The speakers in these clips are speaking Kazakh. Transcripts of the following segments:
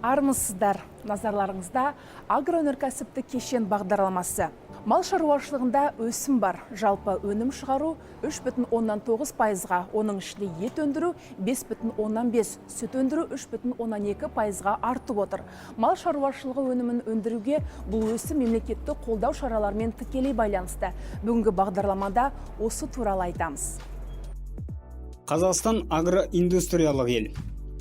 Армысыздар! Назарларыңызда агроөнеркәсіптік кешен бағдарламасы. Мал шаруашылығында өсім бар. Жалпы өнім шығару 3,9%-ға, оның ішінде ет өндіру 5,5, сүт өндіру 3,2%-ға артып отыр. Мал шаруашылығы өнімін өндіруге бұл өсім мемлекеттік қолдау шараларымен тікелей байланысты. Бүгінгі бағдарламада осы туралы айтамыз. Қазақстан агроиндустриялық ел.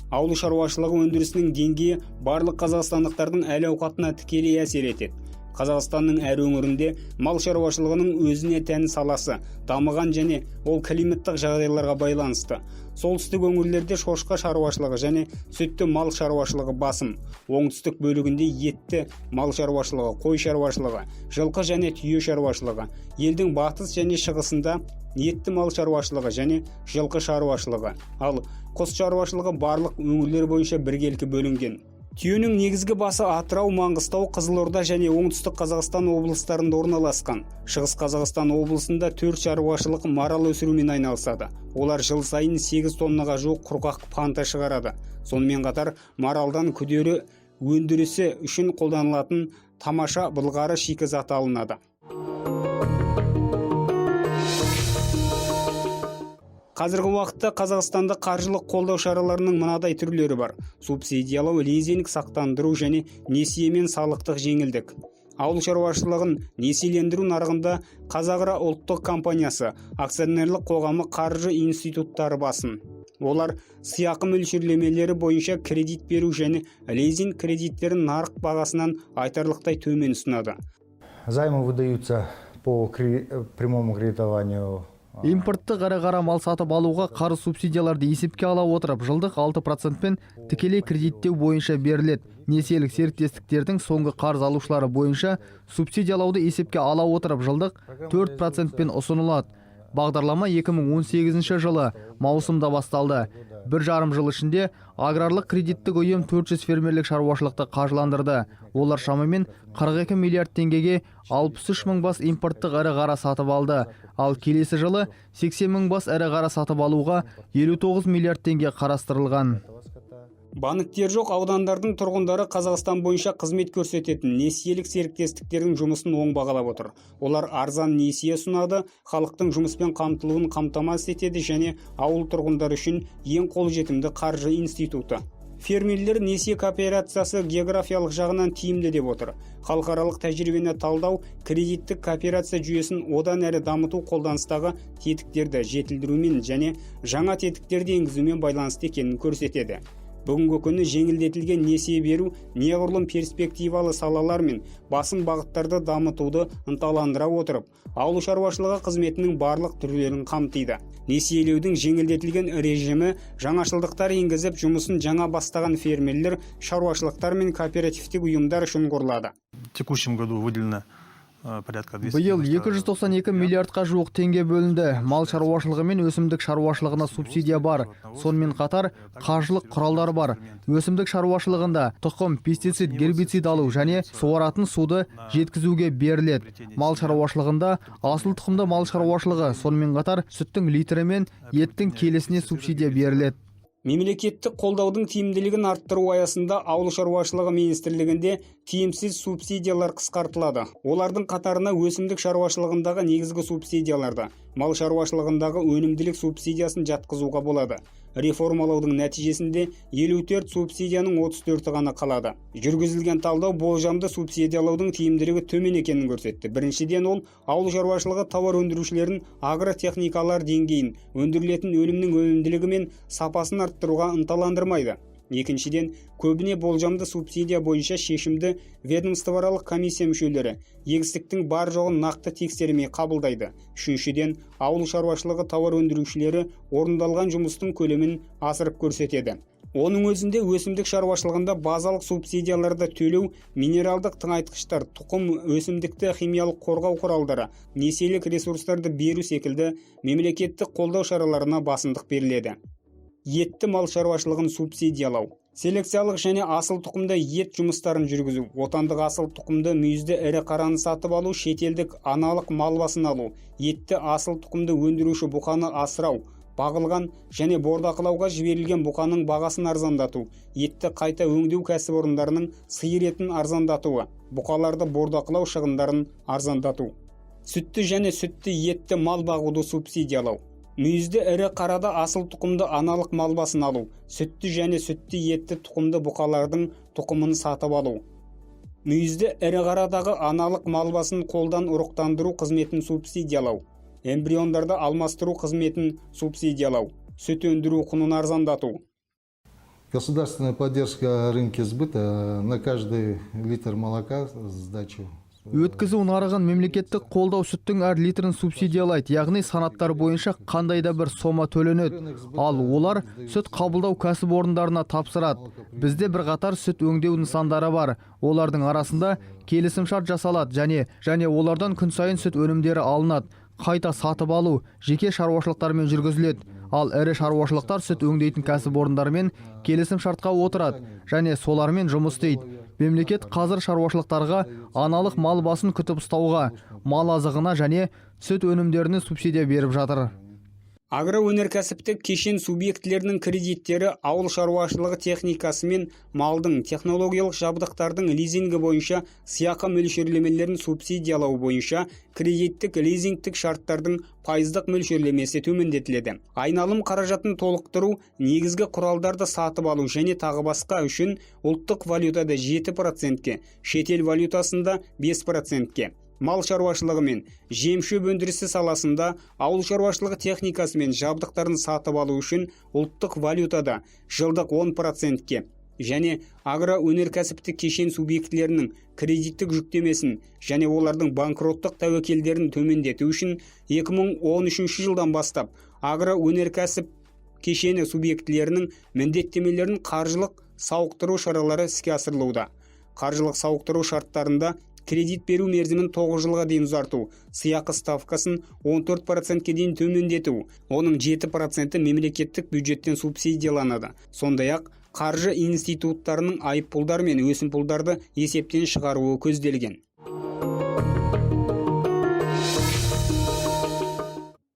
Ауыл шаруашылығы өндірісінің деңгейі барлық қазақстандықтардың әл-ауқатына тікелей әсер етеді. Қазақстанның әр өңірінде мал шаруашылығының өзіне тән саласы дамыған және ол климаттық жағдайларға байланысты. Солтүстік өңірлерде шошқа шаруашылығы және сүтті мал шаруашылығы басым. Оңтүстік бөлігінде етті мал шаруашылығы, қой шаруашылығы, жылқы және түйе шаруашылығы. Елдің батыс және шығысында етті мал шаруашылығы және жылқы шаруашылығы, ал құс шаруашылығы барлық өңірлер бойынша біркелкі бөлінген. Түйенің негізгі басы Атырау, Маңғыстау, Қызылорда және Оңтүстік Қазақстан облыстарында орналасқан. Шығыс Қазақстан облысында төрт шаруашылық марал өсірумен айналысады. Олар жыл сайын 8 тоннаға жуық құрғақ панта шығарады. Сонымен қатар маралдан күдері өндірісі үшін қолданылатын тамаша былғары шикізаты алынады. Қазіргі уақытта Қазақстанда қаржылық қолдау шараларының мынадай түрлері бар: субсидиялау, лизинг, сақтандыру және несие мен салықтық жеңілдік. Ауыл шаруашылығын несиелендіру нарығында «Қазагро» ұлттық компаниясы акционерлік қоғамы, қаржы институттары басым. Олар сыйақы мөлшерлемелері бойынша кредит беру және лизинг кредиттерін нарық бағасынан айтарлықтай төмен ұсынады. Займы выдаются по прямому кредитованию. Импорттық ірі қара мал сатып алуға қарыз субсидияларды есепке ала отырып, жылдық 6 процентпен тікелей кредиттеу бойынша беріледі. Несиелік серіктестіктердің соңғы қарыз алушылары бойынша субсидиялауды есепке ала отырып, жылдық 4 процентпен ұсынылады. Бағдарлама 2018 жылы маусымда басталды. 1,5 жыл ішінде аграрлық кредиттік ұйым 400 фермерлік шаруашылықты қаржыландырды. Олар шамамен 42 миллиард теңгеге 63 мың бас импорттық ірі қара сатып алды. Ал келесі жылы 80 мың бас ірі қара сатып алуға 59 миллиард теңге қарастырылған. Банктер жоқ аудандардың тұрғындары Қазақстан бойынша қызмет көрсететін несиелік серіктестіктердің жұмысын оң бағалап отыр. Олар арзан несие ұсынады, халықтың жұмыспен қамтылуын қамтамасыз етеді және ауыл тұрғындары үшін ең қолжетімді қаржы институты. Фермерлер несие кооперациясы географиялық жағынан тиімді деп отыр. Халықаралық тәжірибені талдау кредиттік кооперация жүйесін одан әрі дамыту қолданыстағы тетіктерді жетілдірумен және жаңа тетіктерді енгізумен байланысты екенін көрсетеді. Бүгінгі күні жеңілдетілген несие беру неғұрлым перспективалы салалар мен басым бағыттарды дамытуды ынталандыра отырып, ауыл шаруашылығы қызметінің барлық түрлерін қамтиды. Несиелеудің жеңілдетілген режимі жаңашылдықтар енгізіп, жұмысын жаңа бастаған фермерлер, шаруашылықтар мен кооперативтік ұйымдар үшін құрылады. В текущем году выделено порядка 200. Биыл 292 миллиардқа жуық теңге бөлінді. Мал шаруашылығы мен өсімдік шаруашылығына субсидия бар. Сонымен қатар қаржылық құралдар бар. Өсімдік шаруашылығында тұқым, пестицид, гербицид алу және суаратын суды жеткізуге беріледі. Мал шаруашылығында асыл тұқымды мал шаруашылығы, сонымен қатар сүттің литрі мен еттің келісіне субсидия беріледі. Мемлекеттік қолдаудың тиімділігін арттыру аясында Ауыл шаруашылығы министрлігінде тиімсіз субсидиялар қысқартылады. Олардың қатарына өсімдік шаруашылығындағы негізгі субсидияларды, мал шаруашылығындағы өнімділік субсидиясын жатқызуға болады. Реформалаудың нәтижесінде 54 субсидияның 34-і ғана қалады. Жүргізілген талдау болжамды субсидиялаудың тиімділігі төмен екенін көрсетті. Біріншіден, ол ауыл шаруашылығы тауар өндірушілерін агротехникалар деңгейін, өндірілетін өнімнің өнімділігі мен сапасын арттыруға ынталандырмайды. Екіншіден, көбіне болжамды субсидия бойынша шешімді ведомствоаралық комиссия мүшелері егістіктің бар жоғын нақты тексермей қабылдайды. Үшіншіден, ауыл шаруашылығы тауар өндірушілері орындалған жұмыстың көлемін асырып көрсетеді. Оның өзінде өсімдік шаруашылығында базалық субсидияларды төлеу, минералдық тыңайтқыштар, тұқым, өсімдікті химиялық қорғау құралдары, несиелік ресурстарды беру секілді мемлекеттік қолдау шараларына басымдық беріледі. Етті мал шаруашылығын субсидиялау. Селекциялық және асыл тұқымды ет жұмыстарын жүргізу, отандық асыл тұқымды мүйізді ірі қараны сатып алу, шетелдік аналық мал басын алу, етті асыл тұқымды өндіруші бұқаны асырау, бағылған және бордақылауға жіберілген бұқаның бағасын арзандату, етті қайта өңдеу кәсіпорындарының сиыр етін арзандатуы, бұқаларды бордақылау шығындарын арзандату, сүтті және сүтті етті мал бағуды субсидиялау, мүйізді ірі қарада асыл тұқымды аналық мал басын алу, сүтті және сүтті етті тұқымды бұқалардың тұқымын сатып алу, мүйізді ірі қарадағы аналық мал басын қолдан ұрықтандыру қызметін субсидиялау, эмбриондарды алмастыру қызметін субсидиялау, сүт өндіру құнын арзандату. Государственная поддержка рынка сбыта на каждый литр молока сдачу. Өткізу нарығын мемлекеттік қолдау сүттің әр литрін субсидиялайды, яғни санаттар бойынша қандай да бір сома төленеді. Ал олар сүт қабылдау кәсіпорындарына тапсырады. Бізде бірқатар сүт өңдеу нысандары бар. Олардың арасында келісімшарт жасалады және олардан күн сайын сүт өнімдері алынады. Қайта сатып алу жеке шаруашылықтармен жүргізіледі. Ал ірі шаруашылықтар сүт өңдейтін кәсіпорындармен келісімшартқа отырады және солармен жұмыс істейді. Мемлекет қазір шаруашылықтарға аналық мал басын күтіп ұстауға, мал азығына және сүт өнімдеріне субсидия беріп жатыр. Агроөнеркәсіптік кешен субъектілерінің кредиттері ауыл шаруашылығы техникасы мен малдың, технологиялық жабдықтардың лизингі бойынша сыйақы мөлшерлемелерін субсидиялау бойынша кредиттік лизингтік шарттардың пайыздық мөлшерлемесі төмендетіледі. Айналым қаражатын толықтыру, негізгі құралдарды сатып алу және тағы басқа үшін ұлттық валютада 7%-ке, шетел валютасында 5%-ке. Мал шаруашылығы мен жем-шөп өндірісі саласында ауыл шаруашылығы техникасы мен жабдықтарын сатып алу үшін ұлттық валютада жылдық 10%-ке және агроөнеркәсіптік кешен субъектілерінің кредиттік жүктемесін және олардың банкроттық тәуекелдерін төмендету үшін 2013 жылдан бастап агроөнеркәсіп кешені субъектілерінің міндеттемелерін қаржылық сауықтыру шаралары іске асырылуда. Қаржылық сауықтыру шарттарында кредит беру мерзімін 9 жылға дейін ұзарту, сыйақы ставкасын 14%-ке дейін төмендету, оның 7%-і мемлекеттік бюджеттен субсидияланады. Сондай-ақ қаржы институттарының айыппұлдар мен өсімпұлдарды есептен шығаруы көзделген.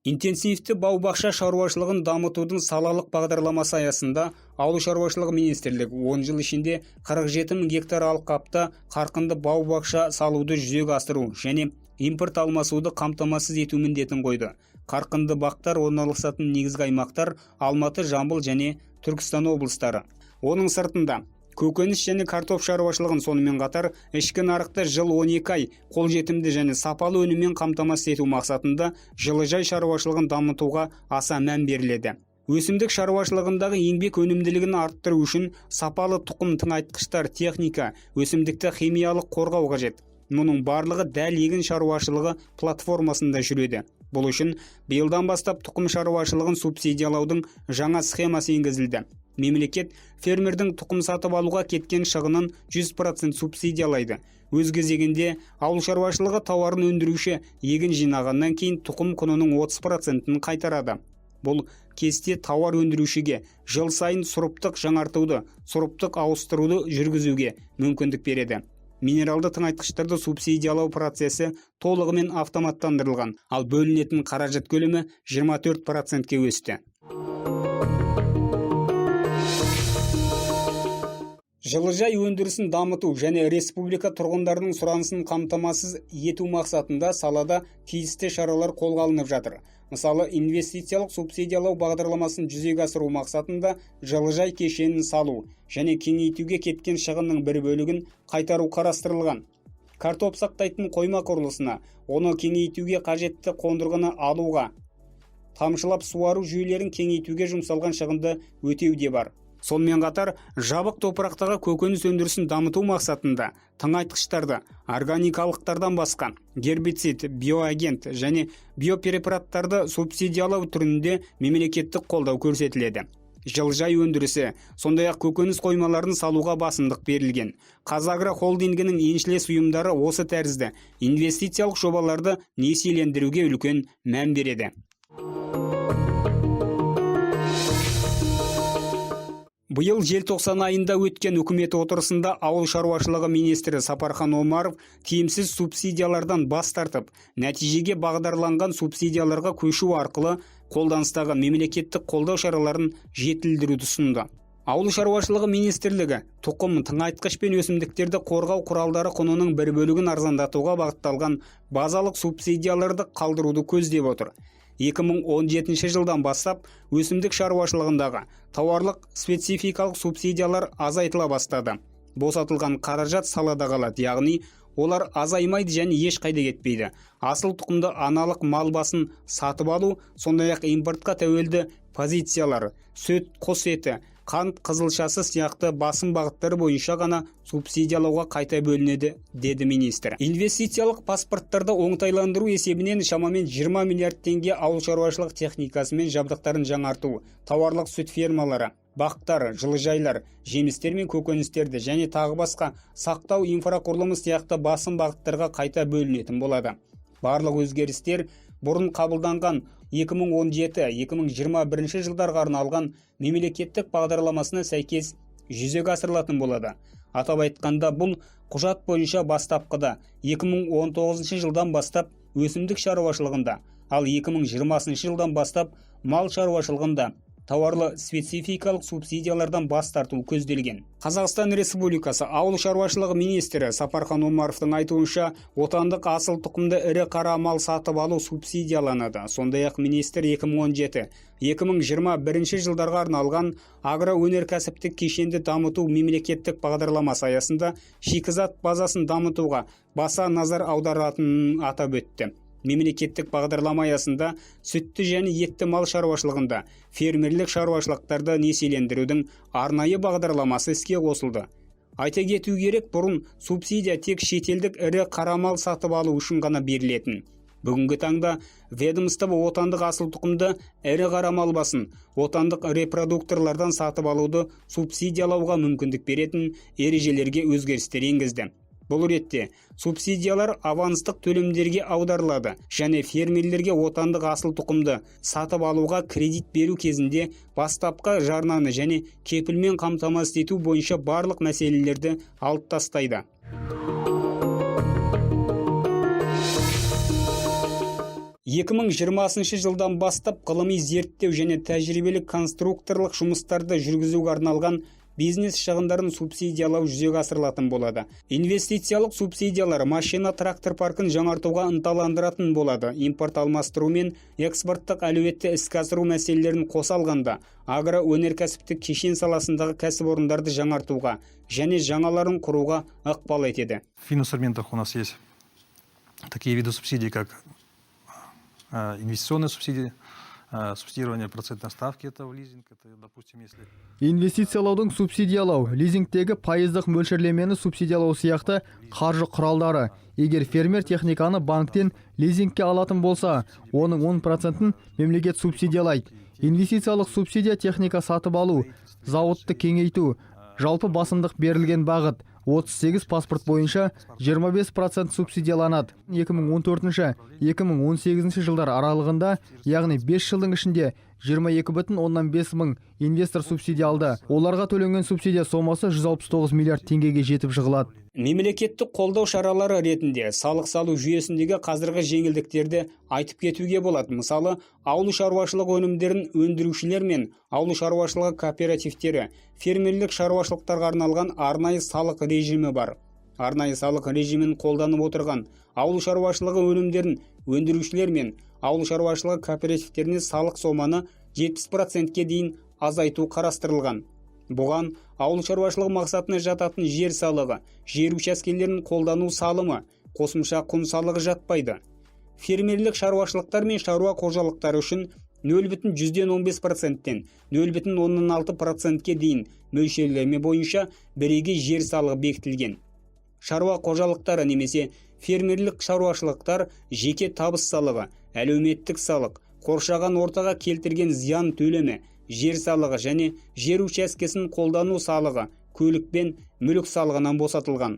Интенсивті бау-бақша шаруашылығын дамытудың салалық бағдарламасы аясында Ауыл шаруашылығы министрлігі 10 жыл ішінде 47 мың гектар алқапта қарқынды бау-бақша салуды жүзеге асыру және импорт алмасуды қамтамасыз ету міндетін қойды. Қарқынды бақтар орналасатын негізгі аймақтар Алматы, Жамбыл және Түркістан облыстары. Оның сыртында көкөніс және картоп шаруашылығын, сонымен қатар ішкі нарықты жыл 12 ай қолжетімді және сапалы өніммен қамтамасыз ету мақсатында жылыжай шаруашылығын дамытуға аса мән беріледі. Өсімдік шаруашылығындағы еңбек өнімділігін арттыру үшін сапалы тұқым тыңайтқыштар, техника, өсімдікті химиялық қорғау қажет. Мұның барлығы дәл егін шаруашылығы платформасында жүреді. Бұл үшін биылдан бастап тұқым шаруашылығын субсидиялаудың жаңа схемасы енгізілді. Мемлекет фермердің тұқым сатып алуға кеткен шығынын 100% субсидиялайды. Өз кезегінде ауыл шаруашылығы тауарын өндіруші егін жинағаннан кейін тұқым құнының 30%-ін қайтарады. Бұл кесте тауар өндірушіге жыл сайын сұрыптық жаңартуды, сұрыптық ауыстыруды жүргізуге мүмкіндік береді. Минералды тыңайтқыштарды субсидиялау процесі толығымен автоматтандырылған, ал бөлінетін қаражат көлемі 24%-ке өсті. Жылыжай өндірісін дамыту және республика тұрғындарының сұранысын қамтамасыз ету мақсатында салада тиісті шаралар қолға алынып жатыр. Мысалы, инвестициялық субсидиялау бағдарламасын жүзеге асыру мақсатында жылыжай кешенін салу және кеңейтуге кеткен шығынның бір бөлігін қайтару қарастырылған. Картоп сақтайтын қойма құрылысына, оны кеңейтуге қажетті қондырғыны алуға, тамшылап суару жүйелерін кеңейтуге жұмсалған шығынды өтеу де бар. Сонымен қатар, жабық топырақтағы көкөніс өндірісін дамыту мақсатында тыңайтқыштарды органикалықтардан басқа гербицид, биоагент және биопрепараттарды субсидиялау түрінде мемлекеттік қолдау көрсетіледі. Жылыжай өндірісі, сондай-ақ көкөніс қоймаларын салуға басымдық берілген. Қазагро холдингінің еншілес ұйымдары осы тәрізді инвестициялық жобаларды несиелендіруге үлкен мән береді. Биыл желтоқсан айында өткен үкімет отырысында ауыл шаруашылығы министрі Сапархан Омаров тиімсіз субсидиялардан бас тартып, нәтижеге бағдарланған субсидияларға көшу арқылы қолданыстағы мемлекеттік қолдау шараларын жетілдіруді ұсынды. Ауыл шаруашылығы министрлігі тұқым, тыңайтқыш пен өсімдіктерді қорғау құралдары құнының бір бөлігін арзандатуға бағытталған базалық субсидияларды қалдыруды көздеп отыр. 2017 жылдан бастап өсімдік шаруашылығындағы тауарлық спецификалық субсидиялар азайтыла бастады. Босатылған қаражат салада қалады, яғни олар азаймайды және ешқайда кетпейді. Асыл тұқымды аналық мал басын сатып алу, сондай-ақ импортқа тәуелді позициялар, сүт, құс еті, қант қызылшасы сияқты басым бағыттар бойынша ғана субсидиялауға қайта бөлінеді, деді министр. Инвестициялық паспорттарды оңтайландыру есебінен шамамен 20 миллиард теңге ауыл шаруашылық техникасы мен жабдықтарын жаңарту, тауарлық сүт фермалары, бақтар, жылыжайлар, жемістер мен көкөністерді және тағы басқа сақтау инфрақұрылымы сияқты басым бағыттарға қайта бөлінетін болады. Барлық өзгерістер бұрын қабылданған 2017-2021 жылдарға арналған мемлекеттік бағдарламасына сәйкес жүзеге асырылатын болады. Атап айтқанда, бұл құжат бойынша бастапқыда 2019 жылдан бастап өсімдік шаруашылығында, ал 2020 жылдан бастап мал шаруашылығында тауарлы спецификалық субсидиялардан бас тарту көзделген. Қазақстан Республикасы ауыл шаруашылығы министрі Сапархан Омаровтың айтуынша, отандық асыл тұқымды ірі қара мал сатып алу субсидияланады. Сондай-ақ министр 2017-2021 жылдарға арналған агроөнеркәсіптік кешенді дамыту мемлекеттік бағдарламасы аясында шикізат базасын дамытуға баса назар аударатынын атап өтті. Мемлекеттік бағдарлама аясында сүтті және етті мал шаруашылығында фермерлік шаруашылықтарды несиелендірудің арнайы бағдарламасы іске қосылды. Айта кету керек, бұрын субсидия тек шетелдік ірі қара мал сатып алу үшін ғана берілетін. Бүгінгі таңда ведомство отандық асыл тұқымды ірі қара мал басын отандық репродукторлардан сатып алуды субсидиялауға мүмкіндік беретін ережелерге өзгерістер енгізді. Бұл ретте субсидиялар аванстық төлемдерге аударылады және фермерлерге отандық асыл тұқымды сатып алуға кредит беру кезінде бастапқы жарнаны және кепілмен қамтамасыз ету бойынша барлық мәселелерді алып тастайды. 2020 жылдан бастап ғылыми зерттеу және тәжірибелік конструкторлық жұмыстарды жүргізуге арналған бизнес шығындарын субсидиялау жүзеге асырылатын болады. Инвестициялық субсидиялар машина трактор паркін жаңартуға ынталандыратын болады. Импорт алмастыру мен экспорттық әлеуетті іске асыру мәселелерін қоса алғанда, агроөнеркәсіптік кешен саласындағы кәсіпорындарды жаңартуға және жаңаларын құруға ықпал етеді. В фининструментах у нас есть такие виды субсидий, как инвестиционные субсидии, субсидирование процентной ставки, это в лизинг, это, допустим, если... Инвестициялаудың субсидиялау, лизингтегі пайыздық мөлшерлемені субсидиялау сияқты қаржы құралдары. Егер фермер техниканы банктен лизингке алатын болса, оның 10%-ін мемлекет субсидиялайды. Инвестициялық субсидия техника сатып алу, зауытты кеңейту, жалпы басымдық берілген бағыт. 38 паспорт бойынша 25% субсидияланады. 2014-2018 жылдар аралығында, яғни 5 жылдың ішінде 22,5 мың инвестор субсидия алды. Оларға төленген субсидия сомасы 169 миллиард теңгеге жетіп жығылады. Мемлекеттік қолдау шаралары ретінде салық салу жүйесіндегі қазіргі жеңілдіктерді айтып кетуге болады. Мысалы, ауыл шаруашылығы өнімдерін өндірушілер мен ауыл шаруашылығы кооперативтері, фермерлік шаруашылықтарға арналған арнайы салық режимі бар. Арнайы салық режимін қолданып отырған ауыл шаруашылығы өнімдерін өндірушілер мен ауыл шаруашылығы кооперативтеріне салық соманы 70%-ке дейін азайту қарастырылған. Бұған ауыл шаруашылығы мақсатына жататын жер салығы, жер учаскелерін қолдану салымы, қосымша құн салығы жатпайды. Фермерлік шаруашылықтар мен шаруа қожалықтары үшін 0,15%-тен 0,6%-ке дейін мөлшерлеме бойынша бірегей жер салығы бекітілген. Шаруа қожалықтары немесе фермерлік шаруашылықтар жеке табыс салығы, әлеуметтік салық, қоршаған ортаға келтірген зиян төлемі, жер салығы және жер учаскесін қолдану салығы, көлік пен мүлік салығынан босатылған.